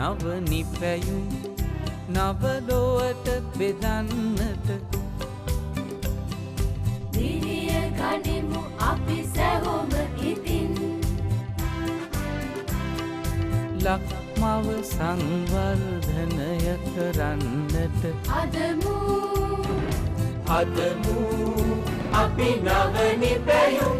නව නිපැයුම් නව ලොවට බෙදන්නට. දිරිය ගනිමු අපි සැවොම ඉතින්. ලක්මව සංවර්ධනය කරන්නට. හදමු හදමු අපි නව නිපැයුම්.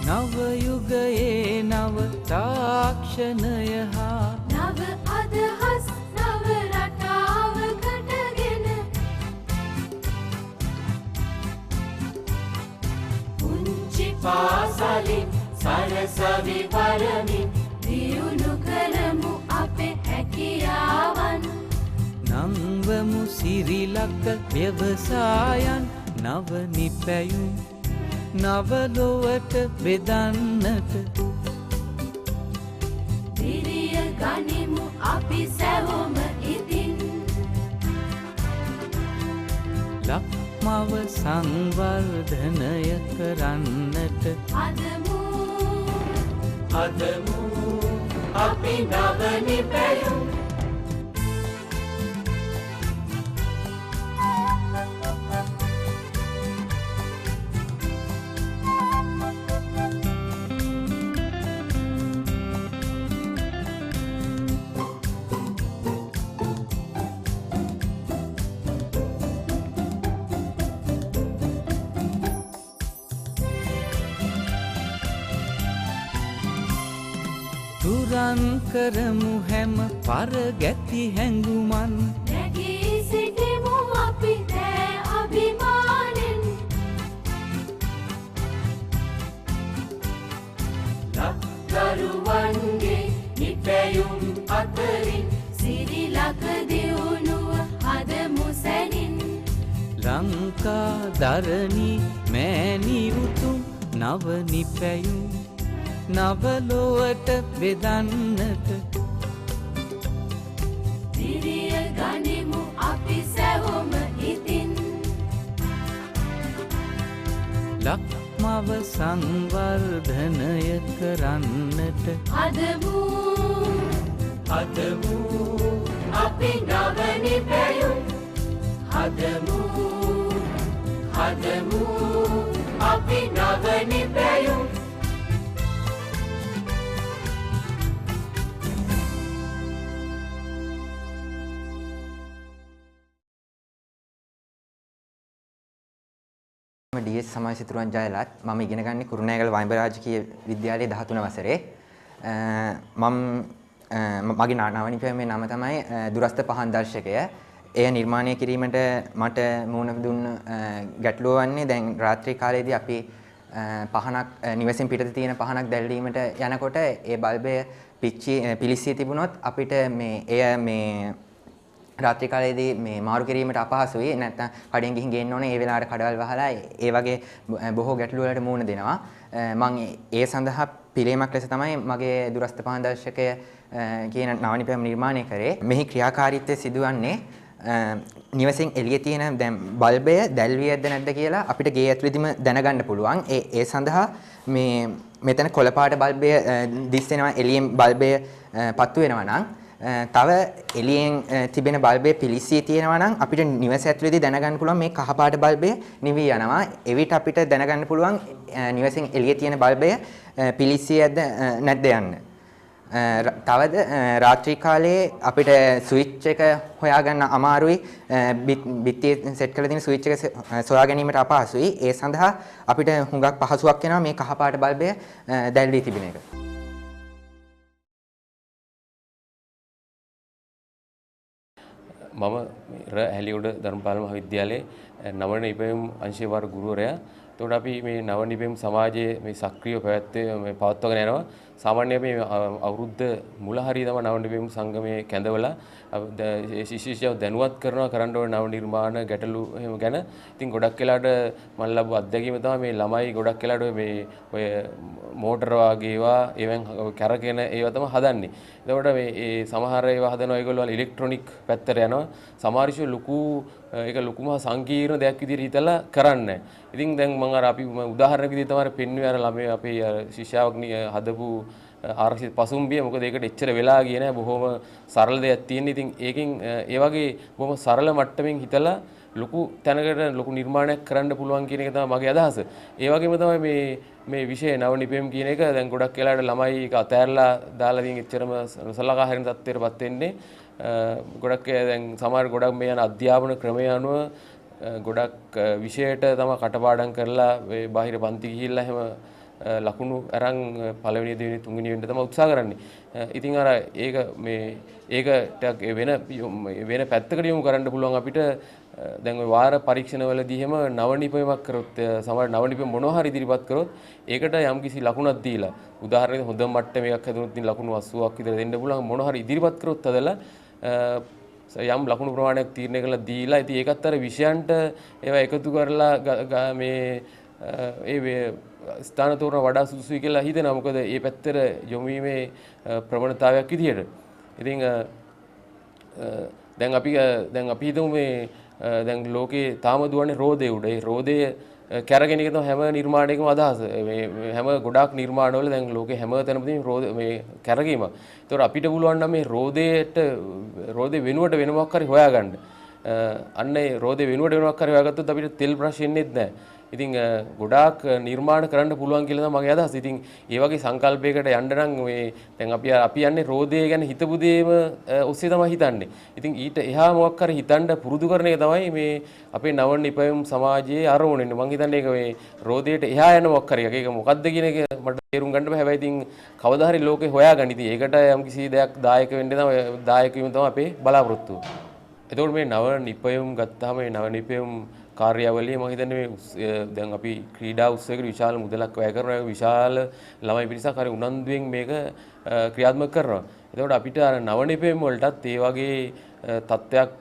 නව යුගයේ නව තාක්ෂණය හා නව අදහස් නව රටාවකටගෙන පුංචි පාසලින් සරසවි වරමින් දියුණු කරමු අපේ හැකියාවන්. නංවමු සිරිලක ව්‍යවසායන් නව නිපැයුම් නව ලොවට බෙදන්නට. දිරිය ගනිමු අපි සැවොම ඉතින්. ලක්මව සංවර්ධනය කරන්නට. හදමු හදමු අපි නව නිපැයුම්. තුරන් කරමු හැම පරගැති හැඟුමන්. නැගී සිටිමු අපි දෑ අභිමානෙන්. ලක්දරුවන්ගේ නිපැයුම් අතරින් සිරිලක දියුණුව හදමු සැනින්. ලංකා ධරණි මෑණි උතුම් නව නිපැයුම් නව ලොවට බෙදන්නට. දිරිය ගනිමු අපි සැවොම ඉතින්. ලක්මව සංවර්ධනය කරන්නට. හදමු හදමු අපි නව නිපැයුම්. හදමු හදමු අපි නව නිපැයුම්. මම ඩී.එස්. සමාජ සිතුරුවන් ජයලත්. මම ඉගෙන ගන්නේ කුරුණෑගල වයිඹ රාජකීය විද්‍යාලයේ 13 වසරේ. මම මගේ නව නිපැයුමේ නම තමයි දුරස්ත පහන් දර්ශකය. එය නිර්මාණය කිරීමට මට මුහුණ දුන්න ගැටලුව වන්නේ දැන් රාත්‍රී කාලයේදී අපි පහනක් නිවසෙන් පිටත තියෙන පහනක් දැල්වීමට යනකොට ඒ බල්බය පිලිස්සී තිබුණොත් අපිට මේ එය මේ රාත්‍රී කාලයේදී මේ මාරු කිරීමට අපහසුයි. නැත්නම් කඩෙන් ගිහින් ගේන්න ඕනේ. ඒ වෙලාවට කඩවල් වහලා ඒ වගේ බොහෝ ගැටලු වලට මුහුණ දෙනවා. මං ඒ සඳහා පිළියමක් ලෙස තමයි මගේ දුරස්ත පහන් දර්ශකය කියන නව නිපැයුම නිර්මාණය කරේ. මෙහි ක්‍රියාකාරීත්වය සිදුවන්නේ නිවසෙන් එළියේ තියෙන දැන් බල්බය දැල්වී ඇද්ද නැද්ද කියලා අපිට ගේ ඇතුළේදීම දැනගන්න පුළුවන්. ඒ සඳහා මේ මෙතන කොළ පාට බල්බය දිස් වෙනවා, එළියෙන් බල්බය පත්තු වෙනවා නම්, තව එළියෙන් තිබෙන බල්බය පිලිස්සී තියෙනවා නම් අපිට නිවස ඇතුළේදී දැනගන්න පුළුවන් මේ කහ පාට බල්බය නිවී යනවා. එවිට අපිට දැනගන්න පුළුවන් නිවසෙන් එළියේ තියෙන බල්බය පිලිස්සී ඇද්ද නැද්ද යන්න. තවද රාත්‍රී කාලයේ අපිට ස්විච් එක හොයාගන්න අමාරුයි. බිත්තියේ සෙට් කරලා තියෙන ස්විච් එක සොයා ගැනීමට අපහසුයි. ඒ සඳහා අපිට හුඟක් පහසුවක් වෙනවා මේ කහ පාට බල්බය දැල්වී තිබෙන එක. මම ර ඇලියොඩ ධර්මපාල මහාවිද්‍යාලයේ නව නිපැයුම් අංශයේ වාර ගුරුවරයා. එතකොට අපි මේ නව නිපැයුම් සමාජයේ මේ සක්‍රීය පැවැත්ම මේ පවත්වාගෙන යනවා. සාමාන්‍ය මේ අවුරුද්ද මුල හරිය තමයි නව නිපැයුම් සංගමයේ කැඳවලා ශිෂ්‍යයව දැනුවත් කරනවා කරන්න ඕන නව නිර්මාණ ගැටලු එහෙම ගැන. ඉතින් ගොඩක් වෙලාවට මම ලැබුව අත්දැකීම තමයි මේ ළමයි ගොඩක් වෙලාවට මේ ඔය මෝටර වගේ ඒවා ඒවෙන් කැරකෙන ඒවා තමයි හදන්නේ. එතකොට මේ ඒ සමහර ඒවා හදනවා ඒගොල්ලෝ ඉලෙක්ට්‍රොනික පැත්තට යනවා. සමහර විෂය ලොකු ඒක ලොකුම සංකීර්ණ දෙයක් විදිහට හිතලා කරන්නේ. ඉතින් දැන් මම අර අපි උදාහරණයක් විදිහට තමයි පෙන්නුවේ අර ළමයි අපේ අර ශිෂ්‍යාවක් හදපු ආරක්ෂිත පසුම්බිය. මොකද ඒකට එච්චර වෙලා ගියේ නෑ. බොහොම සරල දෙයක් තියෙන. ඉතින් ඒකෙන් ඒ වගේ බොහොම සරල මට්ටමින් හිතලා ලොකු තැනකට ලොකු නිර්මාණයක් කරන්න පුළුවන් කියන එක තමයි මගේ අදහස. ඒ වගේම තමයි මේ මේ විෂය නව නිපැයුම් කියන එක දැන් ගොඩක් වෙලාවට ළමයි ඒක අතෑරලා දාලා ඉතින් එච්චරම නොසලකා හරින තත්ත්වයටපත් වෙන්නේ. ගොඩක් දැන් සමහර ගොඩක් මේ යන අධ්‍යාපන ක්‍රමය අනුව ගොඩක් විෂයට තමයි කටපාඩම් කරලා මේ බාහිර පන්ති ගිහිල්ලා එහෙම ලකුණු අරන් පළවෙනි දෙවෙනි තුන්වෙනි වෙන්න තමයි උත්සාහ කරන්නේ. ඉතින් අර ඒක මේ ඒක ටිකක් වෙන වෙන පැත්තකට යොමු කරන්න පුළුවන් අපිට. දැන් ඔය වාර පරීක්ෂණවලදී එහෙම නව නිපැයුමක් කරොත් සමහර නව නිපැයුම් මොනවා හරි ඉදිරිපත් කරොත් ඒකට යම්කිසි ලකුණක් දීලා උදාහරණයක් හොඳ මට්ටම එකක් හැදුනොත් ඉතින් ලකුණු 80ක් විතර දෙන්න පුළුවන්. මොනවා හරි ඉදිරිපත් කරොත් හදලා යම් ලකුණු ප්‍රමාණයක් තීරණය කරලා දීලා ඉතින් ඒකත් අර විෂයන්ට ඒවා එකතු කරලා මේ ඒ ස්ථාන තෝරන වඩා සුදුසුයි කියලා හිතෙනවා. මොකද ඒ පැත්තට යොමු වීමේ ප්‍රවණතාවයක් විදියට. ඉතින් දැන් අපි හිතමු මේ දැන් ලෝකේ තාම දුවන්නේ රෝදේ උඩ. ඒ රෝදය කැරගෙන එක තමයි හැම නිර්මාණයකම අදහස. මේ හැම ගොඩාක් නිර්මාණවල දැන් ලෝකේ හැම තැනම තියෙන රෝද මේ කැරගීමක්. ඒතකොට අපිට පුළුවන් නම් මේ රෝදේට රෝදේ වෙනුවට වෙන මොකක් හරි හොයාගන්න. අන්න ඒ රෝදේ වෙනුවට වෙන මොකක් හරි හොයාගත්තොත් අපිට තෙල් බ්‍රෂ් එන්නේත් නැහැ. ඉතින් ගොඩාක් නිර්මාණ කරන්න පුළුවන් කියලා තමයි මගේ අදහස. ඉතින් ඒ වගේ සංකල්පයකට යන්න නම් මේ දැන් අපි යන්නේ රෝදේ ගැන හිතපු දේම ඔස්සේ තමයි හිතන්නේ. ඉතින් ඊට එහා මොකක් හරි හිතන්න පුරුදු කරන එක තමයි මේ අපේ නව නිපැයුම් සමාජයේ අරමුණ වෙන්නේ. මං හිතන්නේ ඒක මේ රෝදයට එහා යන මොකක් හරි එකක්. ඒක මොකද්ද කියන එක මට තේරුම් ගන්න බෑ. හැබැයි ඉතින් කවදා හරි ලෝකේ හොයාගන්න. ඉතින් ඒකට යම්කිසි දෙයක් දායක වෙන්න තමයි දායක වීම තමයි අපේ බලාපොරොත්තුව. එතකොට මේ නව නිපැයුම් ගත්තාම මේ නව නිපැයුම් කාර්යාවලිය මම හිතන්නේ මේ දැන් අපි ක්‍රීඩා උත්සවයකට විශාල මුදලක් වැය කරනවා. ඒක විශාල ළමයි පිරිසක් හරි උනන්දුවෙන් මේක ක්‍රියාත්මක කරනවා. එතකොට අපිට අර නව නිපැයුම් වලටත් ඒ වගේ තත්ත්වයක්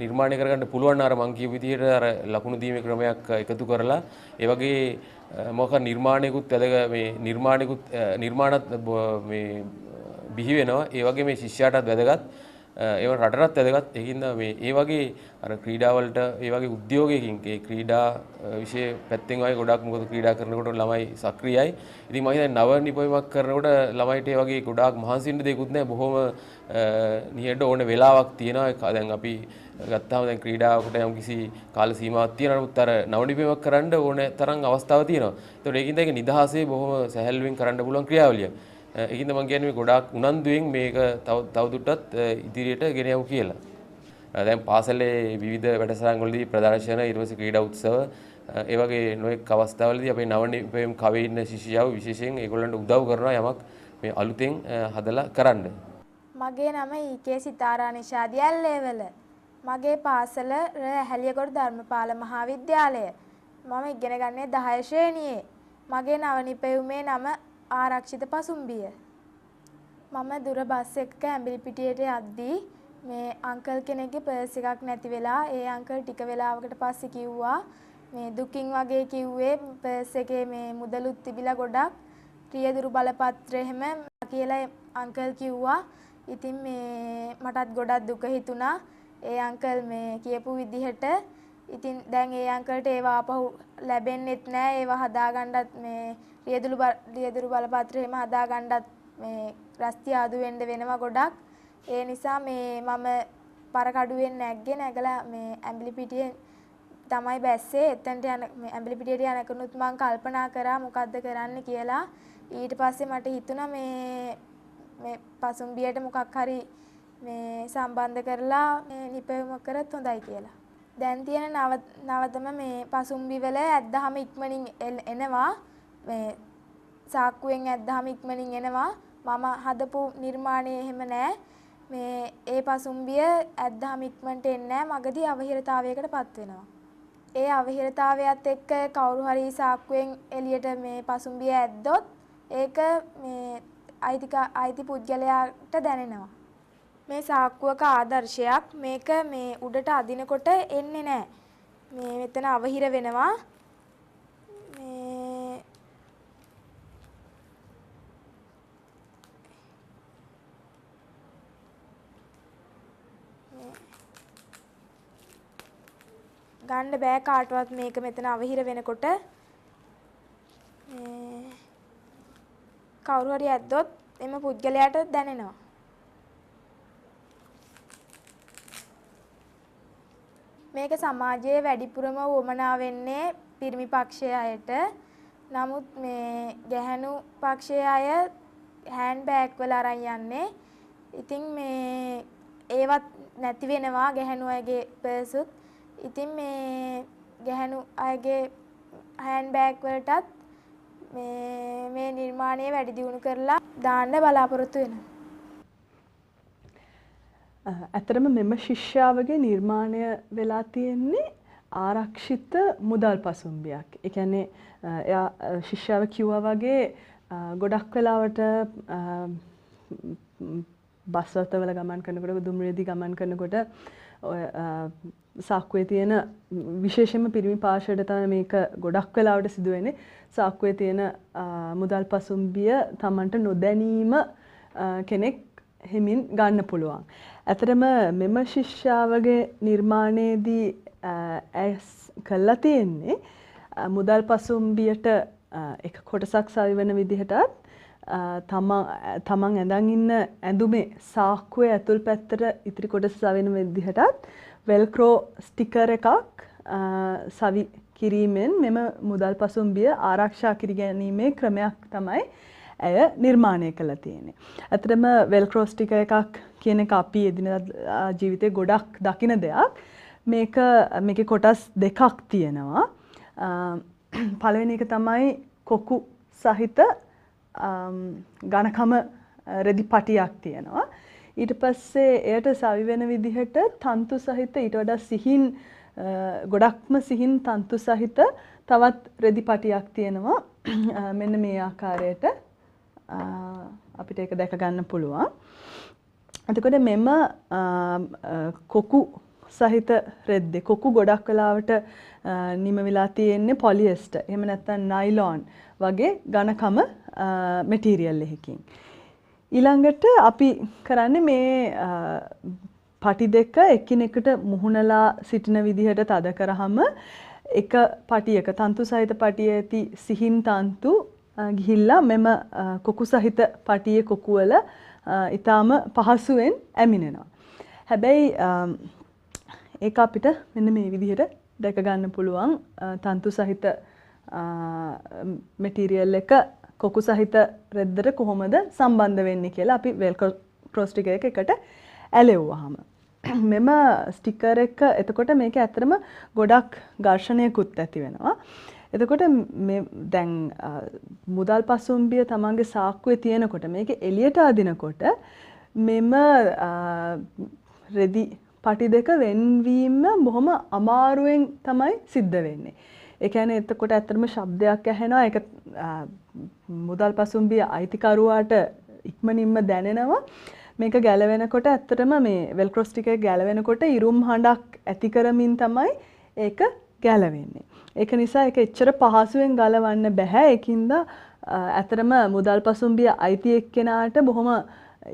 නිර්මාණය කරගන්න පුළුවන් අර මං කියපු විදිහට අර ලකුණු දීමේ ක්‍රමයක් එකතු කරලා ඒ වගේ මොකක් නිර්මාණයකුත් වැදගත් මේ නිර්මාණයකුත් නිර්මාණත් මේ බිහි වෙනවා. ඒ වගේ මේ ශිෂ්‍යයාටත් වැදගත්. ඒව රටටත් වැදගත්. ඒකින්ද මේ ඒ වගේ අර ක්‍රීඩාවලට ඒ වගේ උද්‍යෝගයකින් ඒ ක්‍රීඩා විෂය පැත්තෙන් වගේ ගොඩාක් මොකද ක්‍රීඩා කරනකොට ළමයි සක්‍රියයි. ඉතින් මම හිතන්නේ නව නිපැයුමක් කරනකොට ළමයිට ඒ වගේ ගොඩාක් මහන්සි වෙන්න දෙයක්වත් නැහැ. බොහොම නිහඬ ඕන වෙලාවක් තියෙනවා. දැන් අපි ගත්තාම දැන් ක්‍රීඩාවකට යම් කිසි කාල සීමාවක් තියෙනවා. නමුත් අර නව නිපැයුමක් කරන්න ඕන තරම් අවස්ථාවක් තියෙනවා. ඒතකොට ඒකින්ද ඒක නිදහසේ බොහොම සැහැල්ලුවෙන් කරන්න පුළුවන් ක්‍රියාවලියක්. ඒකින්ද මම කියන්නේ මේ ගොඩාක් උනන්දුවෙන් මේක තවදුරටත් ඉදිරියට ගෙන යමු කියලා. දැන් පාසලේ විවිධ වැඩසටහන් වලදී ප්‍රදර්ශන ඊට පස්සේ ක්‍රීඩා උත්සව ඒ වගේ නොයෙක් අවස්ථාවලදී අපේ නව නිපැයුම් කවේ ඉන්න ශිෂ්‍යයව විශේෂයෙන් ඒගොල්ලන්ට උදව් කරනවා යමක් මේ අලුතෙන් හදලා කරන්න. මගේ නම ඊකේ සිතාරා නිෂාදි ඇල්ලේවල. මගේ පාසල ර ඇහැලියගොඩ ධර්මපාල මහා විද්‍යාලය. මම ඉගෙන ගන්නේ 10 ශ්‍රේණියේ. මගේ නව නිපැයුමේ නම ආරක්ෂිත පසුම්බිය. මම දුර බස් එකක ඇඹිලිපිටියට යද්දී මේ අංකල් කෙනෙක්ගේ පර්ස් එකක් නැති වෙලා ඒ අංකල් ටික වෙලාවකට පස්සේ කිව්වා මේ දුකින් වගේ කිව්වේ පර්ස් එකේ මේ මුදලුත් තිබිලා ගොඩක් රියදුරු බලපත්‍ර එහෙම කියලා අංකල් කිව්වා. ඉතින් මේ මටත් ගොඩක් දුක හිතුණා ඒ අංකල් මේ කියපු විදිහට. ඉතින් දැන් ඒ අංකල්ට ඒවා ආපහු ලැබෙන්නෙත් නෑ. ඒවා හදාගන්නත් මේ රියදුරු බලපත්‍ර එහෙම හදාගන්නත් මේ රස්තියාදු වෙන්න වෙනවා ගොඩක්. ඒ නිසා මේ මම පර කඩුවෙන් නැග්ගේ. නැගලා මේ ඇඹිලිපිටියෙන් තමයි බැස්සේ. එතනට යන මේ ඇඹිලිපිටියට යනකනුත් මං කල්පනා කරා මොකද්ද කරන්න කියලා. ඊට පස්සේ මට හිතුණා මේ මේ පසුම්බියට මොකක් හරි මේ සම්බන්ධ කරලා මේ නිපැයුමක් කරත් හොඳයි කියලා. දැන් තියෙන නවතම මේ පසුම්බි වල ඇද්දාම ඉක්මනින් එනවා. මේ සාක්කුවෙන් ඇද්දාම ඉක්මනින් එනවා. මම හදපු නිර්මාණය එහෙම නෑ. මේ ඒ පසුම්බිය ඇද්දාම ඉක්මනට එන්නේ නෑ. මගදී අවහිරතාවයකට පත් වෙනවා. ඒ අවහිරතාවයත් එක්ක කවුරු හරි සාක්කුවෙන් එළියට මේ පසුම්බිය ඇද්දොත් ඒක මේ අයිති පුද්ගලයාට දැනෙනවා. මේ සාක්කුවක ආදර්ශයක්. මේක මේ උඩට අදිනකොට එන්නේ නැහැ. මේ මෙතන අවහිර වෙනවා. මේ ගන්න බෑ කාටවත් මේක මෙතන අවහිර වෙනකොට. මේ කවුරු හරි ඇද්දොත් එම පුද්ගලයාට දැනෙනවා. මේක සමාජයේ වැඩිපුරම වුවමනා වෙන්නේ පිරිමි පක්ෂයේ අයට. නමුත් මේ ගැහැණු පක්ෂයේ අය හෑන්ඩ් බෑග් වල අරන් යන්නේ. ඉතින් මේ ඒවත් නැති වෙනවා ගැහැණු අයගේ පර්සුත්. ඉතින් මේ ගැහැණු අයගේ හෑන්ඩ් බෑග් වලටත් මේ නිර්මාණය වැඩි දියුණු කරලා දාන්න බලාපොරොත්තු වෙනවා. ඇත්තටම මෙම ශිෂ්‍යාවගේ නිර්මාණය වෙලා තියෙන්නේ ආරක්ෂිත මුදල් පසුම්බියක්. ඒ කියන්නේ එයා ශිෂ්‍යාව කිව්වා වගේ ගොඩක් වෙලාවට බස් රථවල ගමන් කරනකොට, දුම්රියේදී ගමන් කරනකොට ඔය සාක්කුවේ තියෙන විශේෂයෙන්ම පිරිමි පාර්ශ්වයට තමයි මේක ගොඩක් වෙලාවට සිදු වෙන්නේ. සාක්කුවේ තියෙන මුදල් පසුම්බිය Tamanට නොදැනීම කෙනෙක් හිමින් ගන්න පුළුවන්. ඇත්තටම මෙම ශිෂ්‍යාවගේ නිර්මාණයේදී ඇය කළා තියෙන්නේ මුදල් පසුම්බියට එක කොටසක් සවි වෙන විදිහටත් තමන් ඇඳන් ඉන්න ඇඳුමේ සාක්කුවේ ඇතුල් පැත්තට ඉතිරි කොටස සවි වෙන විදිහටත් වෙල්ක්‍රෝ ස්ටිකර් එකක් සවි කිරීමෙන් මෙම මුදල් පසුම්බිය ආරක්ෂා කර ගැනීමේ ක්‍රමයක් තමයි ඇය නිර්මාණය කළා තියෙන්නේ. ඇත්තටම වෙල්ක්‍රෝ ස්ටිකර් එකක් කියන එක අපි එදිනෙදා ජීවිතේ ගොඩක් දකින දෙයක්. මේකේ කොටස් දෙකක් තියෙනවා. පළවෙනි එක තමයි කොකු සහිත ඝනකම රෙදි පටියක් තියෙනවා. ඊට පස්සේ එයට සවි වෙන විදිහට තන්තු සහිත ඊට වඩා සිහින් ගොඩක්ම සිහින් තන්තු සහිත තවත් රෙදි පටියක් තියෙනවා. මෙන්න මේ ආකාරයට අපිට ඒක දැක ගන්න පුළුවන්. එතකොට මෙම කොකු සහිත රෙද්දේ කොකු ගොඩක් වෙලාවට නිම වෙලා තියෙන්නේ පොලිඑස්ටර් එහෙම නැත්නම් නයිලොන් වගේ ඝනකම මැටීරියල් එකකින්. ඊළඟට අපි කරන්නේ මේ පටි දෙක එකිනෙකට මුහුණලා සිටින විදිහට තද කරාම එක පටියක තන්තු සහිත පටියේ ඇති සිහින් තන්තු ගිහිල්ලා මෙම කොකු සහිත පටියේ කොකු වල ඊටාම පහසුවෙන් ඇමිනෙනවා. හැබැයි ඒක අපිට මෙන්න මේ විදිහට දැක ගන්න පුළුවන් තන්තු සහිත මැටීරියල් එක කොකු සහිත රෙද්දට කොහොමද සම්බන්ධ වෙන්නේ කියලා අපි වෙල්ක්‍රෝ ස්ටිකර් එක එකට ඇලෙව්වහම මෙම ස්ටිකර් එක එතකොට මේක ඇත්තටම ගොඩක් ඝර්ෂණයකුත් ඇති වෙනවා. එතකොට මේ දැන් මුදල් පසුම්බිය තමන්ගේ සාක්කුවේ තියෙනකොට මේක එළියට අදිනකොට මෙම රෙදි පටි දෙක වෙන්වීම බොහොම අමාරුවෙන් තමයි සිද්ධ වෙන්නේ. ඒ කියන්නේ එතකොට ඇත්තටම ශබ්දයක් ඇහෙනවා. ඒක මුදල් පසුම්බිය අයිතිකරුවාට ඉක්මනින්ම දැනෙනවා. මේක ගැලවෙනකොට ඇත්තටම මේ වෙල්ක්‍රෝ ස්ටිකර් ගැලවෙනකොට ඉරුම් හඬක් ඇති කරමින් තමයි ඒක ගැලවෙන්නේ. ඒක නිසා ඒක එච්චර පහසුවෙන් ගලවන්න බැහැ. ඒකින්ද ඇත්තටම මුදල් පසුම්බිය අයිති එක්කෙනාට බොහොම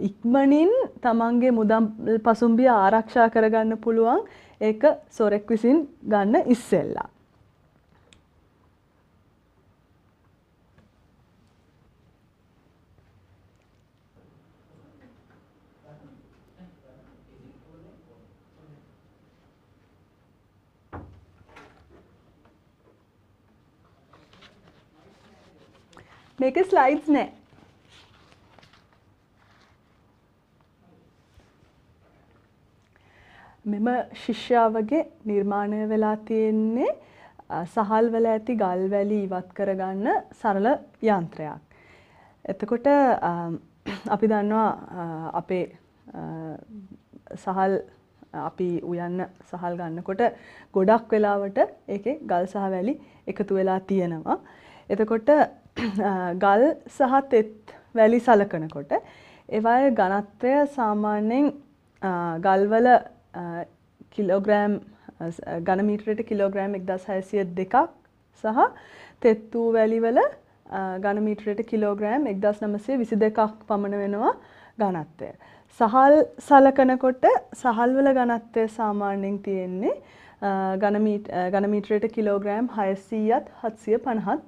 ඉක්මනින් තමන්ගේ මුදල් පසුම්බිය ආරක්ෂා කරගන්න පුළුවන් ඒක සොරෙක් විසින් ගන්න ඉස්සෙල්ලා. මේක ස්ලයිඩ්ස් නෑ. මෙම ශිෂ්‍යාවගේ නිර්මාණය වෙලා තියෙන්නේ සහල් වල ඇති ගල් වැලි ඉවත් කරගන්න සරල යන්ත්‍රයක්. එතකොට අපි දන්නවා අපේ සහල් අපි උයන්න සහල් ගන්නකොට ගොඩක් වෙලාවට ඒකේ ගල් සහ වැලි එකතු වෙලා තියෙනවා. එතකොට ගල් සහ තෙත් වැලි සලකනකොට ඒවායේ ඝනත්වය සාමාන්‍යයෙන් ගල්වල කිලෝග්‍රෑම් ඝන මීටරයට කිලෝග්‍රෑම් 1602ක් සහ තෙත් වූ වැලිවල ඝන මීටරයට කිලෝග්‍රෑම් 1922ක් පමණ වෙනවා ඝනත්වය. සහල් සලකනකොට සහල් වල ඝනත්වය සාමාන්‍යයෙන් තියෙන්නේ ඝන මීටරයට කිලෝග්‍රෑම් 600ත් 750ත්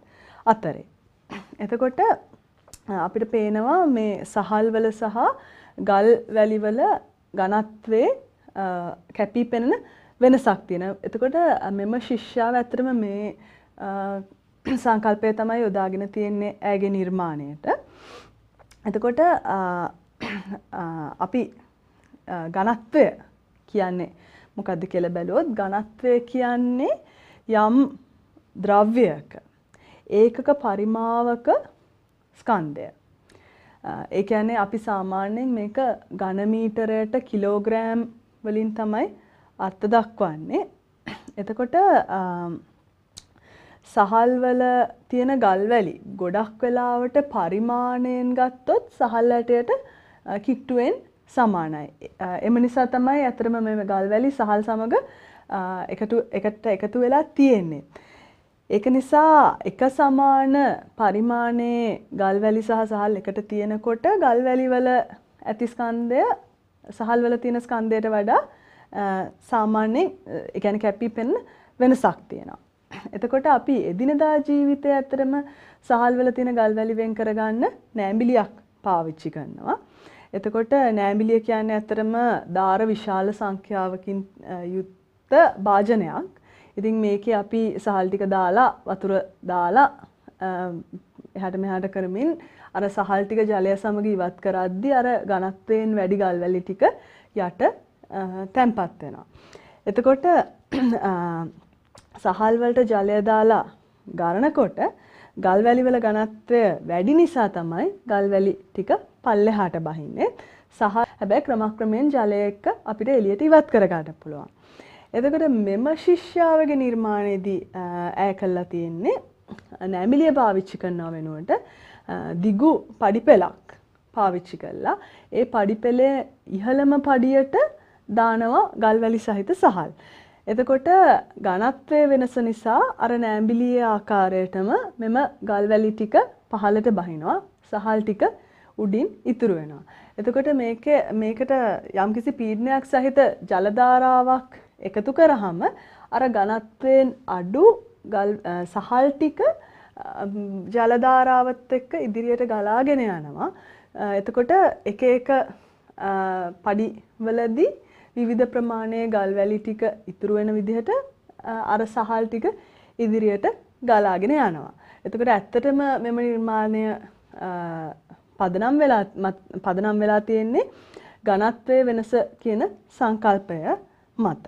අතරේ. එතකොට අපිට පේනවා මේ සහල් වල සහ ගල් වැලි වල ඝනත්වයේ කැපී පෙනෙන වෙනසක් තියෙනවා. එතකොට මෙම ශිෂ්‍යාව ඇත්තටම මේ සංකල්පය තමයි යොදාගෙන තියෙන්නේ ඇයගේ නිර්මාණයට. එතකොට අපි ඝනත්වය කියන්නේ මොකද්ද කියලා බැලුවොත් ඝනත්වය කියන්නේ යම් ද්‍රව්‍යයක ඒකක පරිමාවක ස්කන්ධය. ඒ කියන්නේ අපි සාමාන්‍යයෙන් මේක ඝන මීටරයට කිලෝග්‍රෑම් වලින් තමයි අර්ථ දක්වන්නේ. එතකොට සහල් වල තියෙන ගල් වැලි ගොඩක් වෙලාවට පරිමාණයෙන් ගත්තොත් සහල් ඇටයට කිට්ටුවෙන් සමානයි. එම නිසා තමයි ඇත්තටම මේ ගල් වැලි සහල් සමග එකට එකතු වෙලා තියෙන්නේ. ඒක නිසා එක සමාන පරිමාණයේ ගල් වැලි සහ සහල් එකට තියෙනකොට ගල් වැලි වල ඇති ස්කන්ධය සහල් වල තියෙන ස්කන්ධයට වඩා සාමාන්‍යයෙන් ඒ කියන්නේ කැපී පෙනෙන වෙනසක් තියෙනවා. එතකොට අපි එදිනදා ජීවිතය ඇත්තටම සහල් වල තියෙන ගල් වැලි වෙන් කරගන්න නෑඹිලියක් පාවිච්චි කරනවා. එතකොට නෑඹිලිය කියන්නේ ඇත්තටම දාර විශාල සංඛ්‍යාවකින් යුක්ත භාජනයක්. ඉතින් මේකේ අපි සහල් ටික දාලා වතුර දාලා එහාට මෙහාට කරමින් අර සහල් ටික ජලය සමග ඉවත් කරද්දී අර ඝනත්වයෙන් වැඩි ගල් වැලි ටික යට තැම්පත් වෙනවා. එතකොට සහල් වලට ජලය දාලා ගරනකොට ගල් වැලි වල ඝනත්වය වැඩි නිසා තමයි ගල් වැලි ටික පල්ලෙහාට බහින්නේ. සහ හැබැයි ක්‍රමක්‍රමයෙන් ජලය එක්ක අපිට එළියට ඉවත් කරගන්න පුළුවන්. එතකොට මෙම ශිෂ්‍යාවගේ නිර්මාණයේදී ඈ කළා තියෙන්නේ නෑමිලිය පාවිච්චි කරනව වෙනුවට දිගු පඩිපෙළක් පාවිච්චි කළා. ඒ පඩිපෙළේ ඉහළම පඩියට දානවා ගල් වැලි සහිත සහල්. එතකොට ඝනත්වයේ වෙනස නිසා අර නෑඹිලියේ ආකාරයටම මෙම ගල් වැලි ටික පහළට බහිනවා. සහල් ටික උඩින් ඉතුරු වෙනවා. එතකොට මේකට යම්කිසි පීඩනයක් සහිත ජල ධාරාවක් එකතු කරාම අර ඝනත්වයෙන් අඩු ගල් සහල් ටික ජල ධාරාවත් එක්ක ඉදිරියට ගලාගෙන යනවා. එතකොට එක එක පඩි වලදී විවිධ ප්‍රමාණයේ ගල් වැලි ටික ඉතුරු වෙන විදිහට අර සහල් ටික ඉදිරියට ගලාගෙන යනවා. එතකොට ඇත්තටම මෙම නිර්මාණය පදනම් වෙලා තියෙන්නේ ඝනත්වයේ වෙනස කියන සංකල්පය මත.